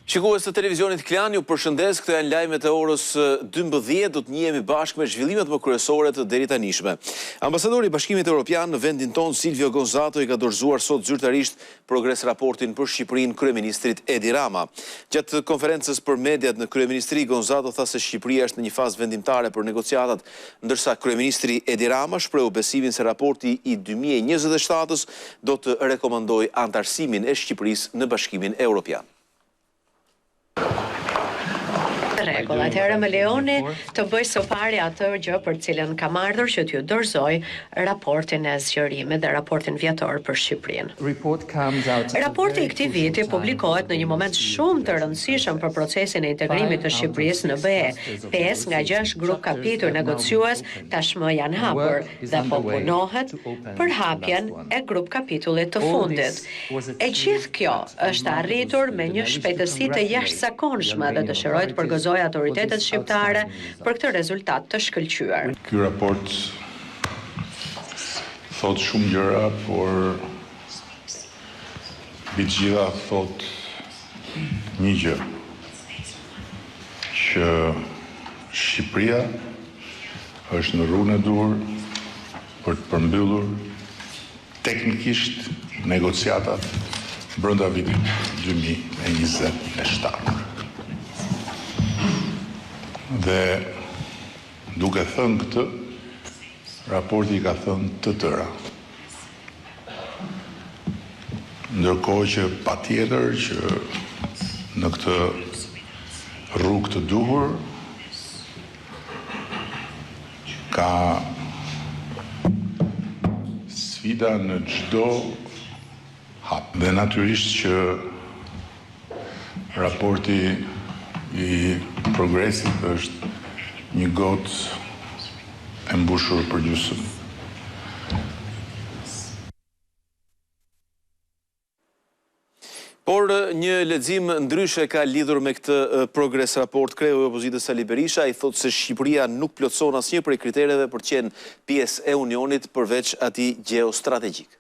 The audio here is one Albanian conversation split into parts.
Shikues të televizionit Klan, ju përshëndes, këto janë lajmet e orës 12, do të njihemi bashkë me zhvillimet më kryesore të deritanishme. Ambasadori i Bashkimit Europian në vendin tonë, Silvio Gonzato, i ka dorëzuar sot zyrtarisht progres raportin për Shqipërinë kryeministrit Edi Rama. Gjatë konferencës për mediat në kryeministri, Gonzato tha se Shqipëria është në një fazë vendimtare për negociatat, ndërsa kryeministri Edi Rama shprehu besimin se raporti i 2027-ës do të rekomandojë anëtarësimin e Shqipërisë në Bashkimin Europian. Rregull, atëherë më lejoni të bëj së pari atë gjë për të cilën kam ardhur që t'ju dorëzoj raportin e zgjerimit dhe raportin vjetor për Shqipërinë. Raporti i këtij viti publikohet në një moment shumë të rëndësishëm për procesin e integrimit të Shqipërisë në BE. 5 nga 6 grup kapituj negociues tashmë janë hapur dhe po punohet për hapjen e grup kapitullit të fundit. E gjithë kjo është arritur me një shpejtësi të jashtëzakonshme dhe dëshiroj të përgëzoj autoritetet shqiptare për këtë rezultat të shkëlqyer. Ky raport thotë shumë gjëra, por mbi të gjitha thotë një gjë, që Shqipëria është në rrugën e duhur për të përmbyllur teknikisht negociatat brenda vitit 2027. Dhe duke thënë këtë, raporti i ka thënë të tëra. Ndërkohë që patjetër që në këtë rrugë të duhur ka sfida në çdo hap. Dhe natyrisht që raporti i progresit është një gotë e mbushur përgjysmë. Por një lexim ndryshe ka lidhur me këtë progres raport kreu i opozitës Sali Berisha, ai thotë se Shqipëria nuk plotëson asnjë prej kritereve për të qenë pjesë e Unionit përveç atij gjeostrategjik.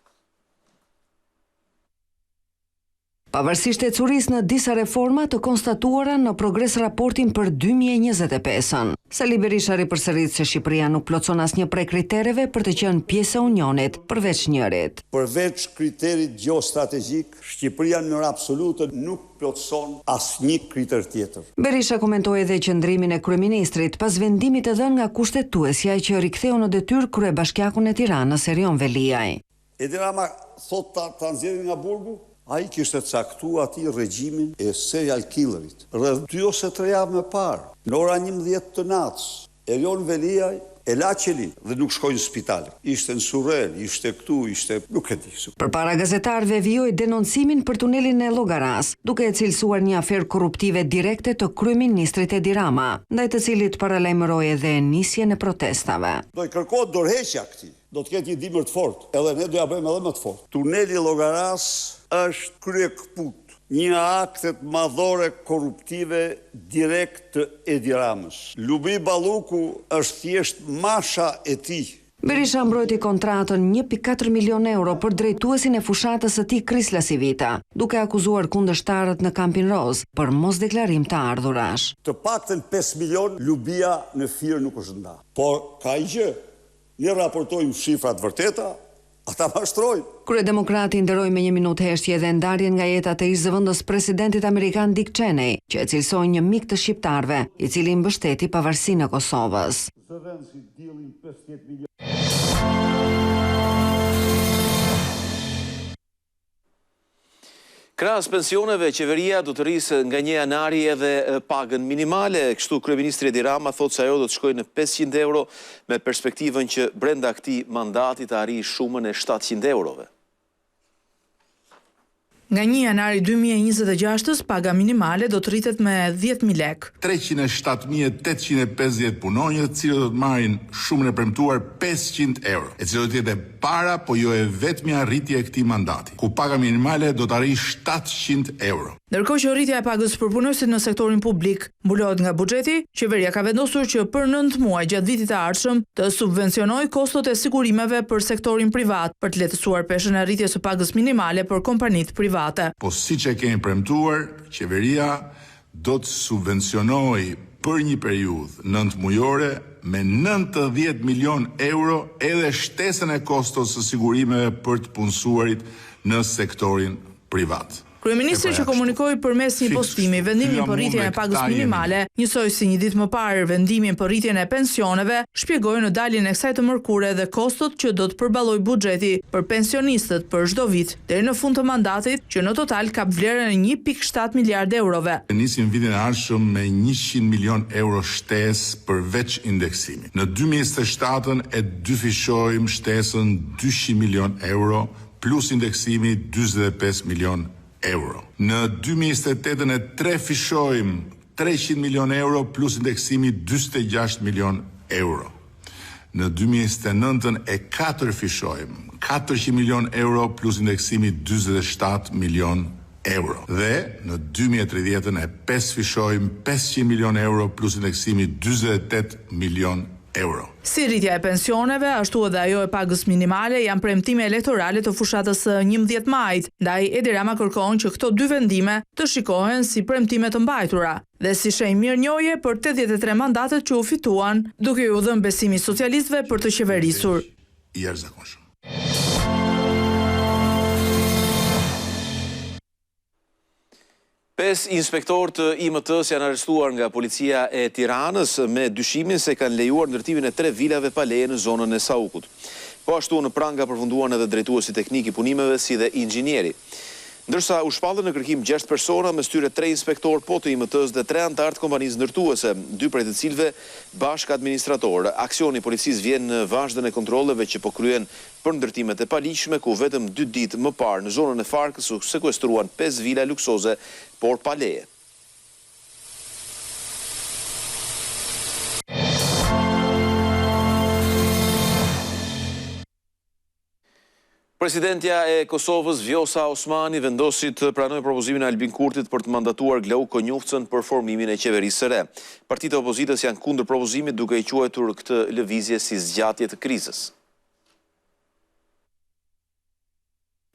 Pavarësisht ecurisë në disa reforma të konstatuara në progres raportin për 2025-ën, Sali Berisha ripërsërit se Shqipëria nuk plotëson asnjë prej kritereve për të qenë pjesë e Unionit, përveç njërit. Përveç kriterit gjeostrategjik, Shqipëria në mënyrë absolute nuk plotëson asnjë kriter tjetër. Berisha komentoi edhe qëndrimin e kryeministrit pas vendimit të dhënë nga kushtetuesja që riktheu në detyrë kryebashkiakun e Tiranës, Erion Veliaj. Edi Rama thotë ta ta nxjerrin nga burgu? Ai kishte caktu atij regjimin e serial killerit rreth dy ose tre javë më parë, në ora 11 të natës. Erion Veliaj e la qelinë dhe nuk shkoi në spital. Ishte në Surrel, ishte këtu, ishte, nuk e di. Përpara gazetarëve vijoi denoncimin për tunelin e Llogarasë, duke e cilësuar një aferë korruptive direkte të kryeministrit Edi Rama, ndaj të cilit paralajmëroi edhe nisjen e protestave. Do i kërkohet dorëheqja këtij. Do të ketë një dimër të fortë, edhe ne do ja bëjmë edhe më të fortë. Tuneli i Llogarasë është kryekëput një nga aktet madhore korruptive direkt të Edi Ramës. Lubi Balluku është thjesht masha e tij. Berisha mbrojti kontratën 1.4 milion euro për drejtuesin e fushatës së tij Chris LaCivita, duke akuzuar kundërshtarët në Kampin Rozë për mosdeklarim të ardhurash. Të paktën 5 milion Lubia në Fier nuk është nda. Por ka një gjë, Ne raportojmë shifra të vërteta, ata mashtrojnë. Kryedemokrati nderoi me një minutë heshtje edhe ndarjen nga jeta të ish-zëvendës presidentit amerikan Dick Cheney, që e cilësoi një mik të shqiptarëve, i cili mbështeti pavarësinë e Kosovës. Zëvendësi diellin 50 milion. Krahas pensioneve, qeveria do të rrisë nga 1 janari edhe pagën minimale. Kështu kryeministri Edi Rama thotë se ajo do të shkojë në 500 euro me perspektivën që brenda këtij mandati të arrijë shumën e 700 eurove. Nga 1 janari 2026-ës, paga minimale do të rritet me 10.000 lekë. 307.850 punonjës, të cilët do të marrin shumën e premtuar 500 euro, e cila do të jetë e para, po jo e vetmja rritje e këtij mandati, ku paga minimale do të arrijë 700 euro. Ndërkohë që rritja e pagës për punonjësit në sektorin publik mbulohet nga buxheti, qeveria ka vendosur që për 9 muaj gjatë vitit të ardhshëm të subvencionojë kostot e sigurimeve për sektorin privat për të lehtësuar peshën e rritjes së pagës minimale për kompanitë private. private. Po siç e kemi premtuar, qeveria do të subvencionojë për një periudhë nëntëmujore me 90 milionë euro edhe shtesën e kostos së sigurimeve për të punësuarit në sektorin privat. Kryeministri që komunikoi përmes një postimi vendimin për rritjen e pagës minimale, njësoj si një ditë më parë vendimin për rritjen e pensioneve, shpjegoi në daljen e kësaj të mërkure edhe kostot që do të përballojë buxheti për pensionistët për çdo vit deri në fund të mandatit, që në total kap vlerën e 1.7 miliardë eurove. E nisim vitin e ardhshëm me 100 milionë euro shtesë përveç indeksimit. Në 2027-ën e dyfishojmë shtesën 200 milionë euro plus indeksimi 45 milionë euro. Në 2028-ën e trefishojmë 300 milionë euro plus indeksimi 46 milionë euro. Në 2029-ën e katërfishojmë 400 milionë euro plus indeksimi 47 milionë euro. Dhe në 2030-ën e pesëfishojmë 500 milionë euro plus indeksimi 48 milionë euro. Si rritja e pensioneve, ashtu edhe ajo e pagës minimale janë premtime elektorale të fushatës së 11 majit, ndaj Edi Rama kërkon që këto dy vendime të shikohen si premtime të mbajtura dhe si shenjë mirënjohje për 83 mandatet që u fituan, duke iu dhënë besimi socialistëve për të qeverisur. I jashtëzakonshëm. Pesë inspektorë të IMT-së janë arrestuar nga policia e Tiranës me dyshimin se kanë lejuar ndërtimin e tre vilave pa leje në zonën e Saukut. Po ashtu në pranga përfunduan edhe drejtuesi teknik i punimeve si dhe inxhinieri. Ndërsa u shpallën në kërkim 6 persona, mes tyre 3 inspektorë po të IMT-së dhe 3 anëtarë të kompanisë ndërtuese, dy prej të cilëve bashkë administratorë. Aksioni i policisë vjen në vazhdën e kontrolleve që po kryen për ndërtimet e paligjshme, ku vetëm dy ditë më parë në zonën e Farkës u sekuestruan 5 vila luksoze, por pa leje. Presidentja e Kosovës, Vjosa Osmani, vendosi të pranojë propozimin e Albin Kurtit për të mandatuar Glauk Konjufcën për formimin e qeverisë së re. Partitë e opozitës janë kundër propozimit duke e quajtur këtë lëvizje si zgjatje të krizës.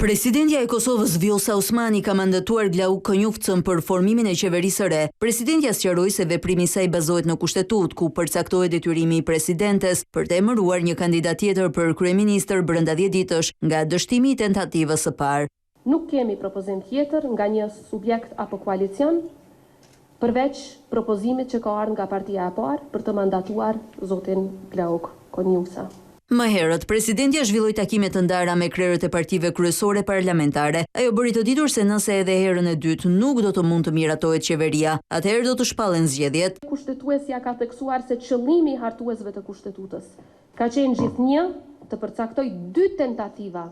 Presidentja e Kosovës Vjosa Osmani ka mandatuar Glauk Konjufcën për formimin e qeverisë së re. Presidentja sqaroi se veprimi i saj bazohet në kushtetutë, ku përcaktohet detyrimi i presidentes për të emëruar një kandidat tjetër për kryeministër brenda 10 ditësh nga dështimi i tentativës së parë. Nuk kemi propozim tjetër nga një subjekt apo koalicion, përveç propozimit që ka ardhur nga partia e parë për të mandatuar zotin Glauk Konjufca. Më herët, presidentja zhvilloi takime të ndara me krerët e partive kryesore parlamentare. Ajo bëri të ditur se nëse edhe herën e dytë nuk do të mund të miratohet qeveria, atëherë do të shpallen zgjedhjet. Kushtetuesja ka theksuar se qëllimi i hartuesve të kushtetutës ka qenë gjithnjë të përcaktoj dy tentativa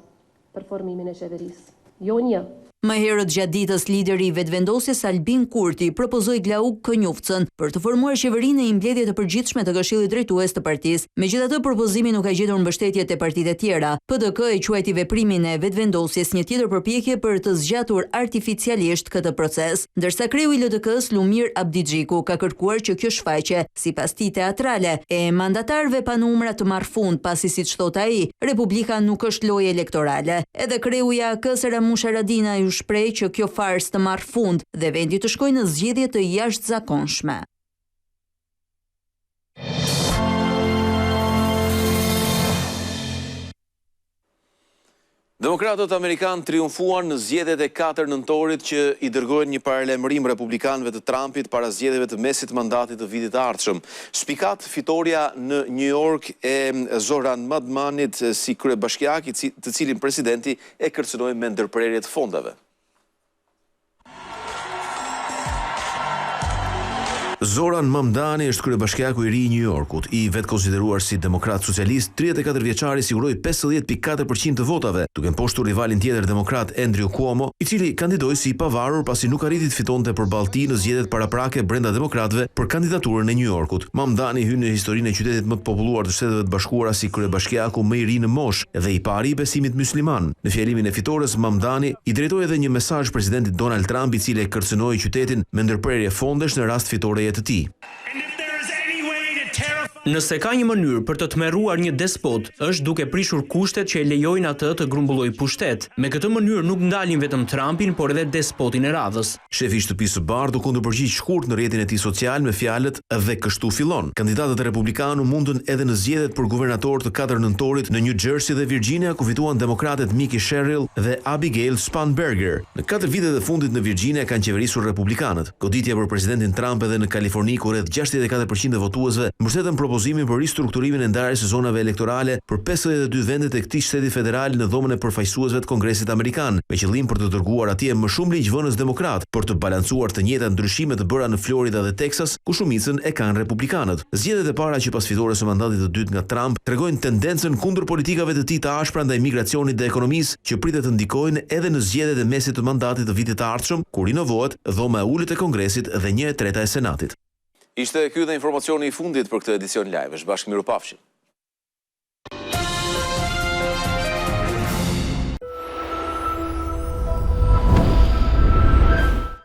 për formimin e qeverisë, jo një. Më herët gjatë ditës, lideri i Vetëvendosjes Albin Kurti propozoi Glauk Konjufcën për të formuar qeverinë në një mbledhje të përgjithshme të Këshillit Drejtues të partisë. Megjithatë, propozimi nuk ka gjetur mbështetje te partitë e tjera. PDK e quajti veprimin e Vetëvendosjes një tjetër përpjekje për të zgjatur artificialisht këtë proces. Ndërsa kreu i LDK-s Lumir Abdixhiku ka kërkuar që kjo shfaqje, sipas tij teatrale, e mandatarëve pa numra të marrë fund, pasi siç thot ai, Republika nuk është lojë elektorale. Edhe kreu i AAK-së Ramush Haradinaj u shpreh që kjo farsë të marrë fund dhe vendi të shkojë në zgjedhje të jashtëzakonshme. Demokratët amerikanë triumfuan në zgjedhjet e 4 nëntorit që i dërgojnë një paralajmërim republikanëve të Trumpit para zgjedhjeve të mesit mandatit të vitit të ardhshëm. Spikat fitoria në New York e Zohran Mamdanit si kryebashkiak, të cilin presidenti e kërcënoi me ndërprerje të fondeve. Zohran Mamdani është kryebashkiaku i ri i New Yorkut, i vetëkonsideruar si demokrat socialist, 34 vjeçari siguroi 50.4% të votave, duke mposhtur rivalin tjetër demokrat Andrew Cuomo, i cili kandidoi si i pavarur pasi nuk arriti të fitonte përballë tij në zgjedhjet paraprake brenda demokratëve për kandidaturën e New Yorkut. Mamdani hyn në historinë e qytetit më të populluar të Shteteve të Bashkuara si kryebashkiaku më i ri në moshë dhe i pari i besimit musliman. Në fjalimin e fitores, Mamdani i drejtoi edhe një mesazh presidentit Donald Trump, i cili e kërcënoi qytetin me ndërprerje fondesh në rast fitoreje të tij. Nëse ka një mënyrë për të tmerruar një despot, është duke prishur kushtet që e lejojnë atë të grumbullojë pushtet. Me këtë mënyrë nuk ndalim vetëm Trumpin, por edhe despotin e radhës. Shefi i Shtëpisë së Bardhë u kundërpërgjigj shkurt në rrjetin e tij social me fjalët dhe kështu fillon. Kandidatët republikanë u mundën edhe në zgjedhjet për guvernator të 4 nëntorit në New Jersey dhe Virginia ku fituan demokratet Mikie Sherrill dhe Abigail Spanberger. Në katër vitet e fundit në Virginia kanë qeverisur republikanët. Goditje për presidentin Trump edhe në Kaliforni ku rreth 64% e votuesve mbështetën propozimin për ristrukturimin e ndarjes së zonave elektorale për 52 vendet e këtij shteti federal në dhomën e përfaqësuesve të Kongresit Amerikan, me qëllim për të dërguar atje më shumë ligjvënës demokratë, për të balancuar të njëjtat ndryshime të bëra në Florida dhe Texas, ku shumicën e kanë republikanët. Zgjedhjet e para që pas fitores së mandatit të dytë nga Trump tregojnë tendencën kundër politikave të tij të ashpra ndaj migracionit dhe ekonomisë, që pritet të ndikojnë edhe në zgjedhjet e mesit të mandatit të vitit të ardhshëm, ku rinovohet Dhoma e Ulët e Kongresit dhe 1/3 e Senatit. Ishte ky dhe informacioni i fundit për këtë edicion lajmesh. Bashkë mirupafshim.